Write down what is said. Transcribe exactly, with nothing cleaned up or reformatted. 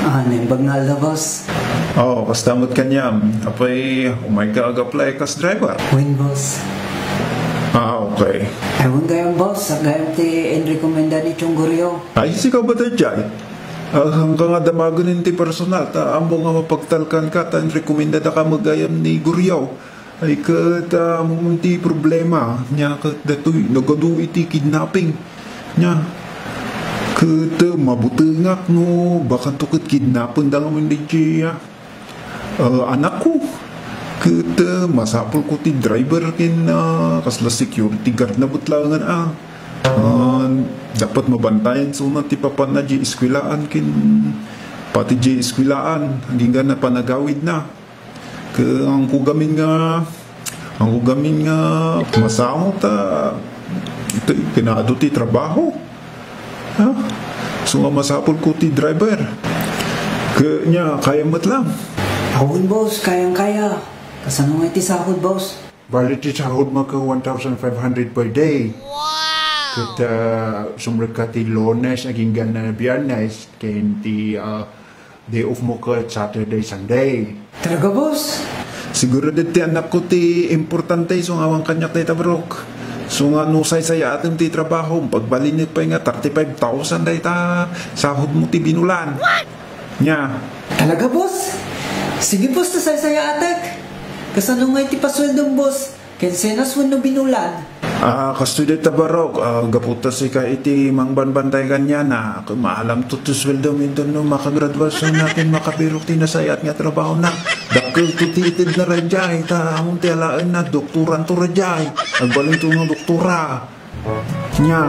Ah, naimbag nga aldaw, boss. Oh, kasta met kaniam. Apay, umayka ag-apply kas driver? Wen, boss. Ah, okay. Awan gayam, boss. Gayam ti inrekomenda ni Chong Gorio. Ay, sika ba daydiay? Ah, hangka nga damagen ti personal, ta ammo nga mapagtalkanka, ta inrekomendadaka met gayam ni Gorio. Ay ket, ah, ammom ti problema, nia ket datoy nagadu iti kidnapping. Nia ket, ah, mabutengak no bakanto ket kidnapenda ngamin daydiay, ah, ah, anakko. Ket, ah, masapulko ti driver ken, ah, kasla security guard na met laengen, ah. Ah, dapat mabantayan sona ti papanna diay eskwelaan ken pati diay eskwelaan, agingga na panagawidna. Ket angko gamin nga, angko gamin nga masango ta, ito, ipinado ti trabaho. Ha? So nga masapulko ti driver. Ket nia, kayam met lang. Awan, boss, kayang-kaya. Kasano nga iti sahod, boss? Bali ti sahod met ket one thousand five hundred per day. Wow! Ket, ah, sumrekka ti Lunes, agingga na Biyernes, ken ti, ah, day off mo ket Saturday, Sunday. Talaga, boss? Siguro deti anakko ti importante, so nga awan kaniak dayta, barok. So nga no saysayaatem ti trabaho, pagbalinnek pay nga thirty-five thousand dayta sahod mo ti binulan. What? Nia. Talaga, boss? Sige, boss, ta saysayaatek. Kasano nga iti pasueldom, boss? Kinsenas wenno binulan? Ah, kastoy dayta, barok. Ah, gapu ta sika iti mangbanbantay kaniana, ket maalamto ti sueldom inton no makagraduasionnak ken makabirok ti nasayaat nga trabahona. Dakkelto ti itedna daydiay, ta ammom ti alaenna, doktoranto daydiay. Agbalinto nga doktora. Nia.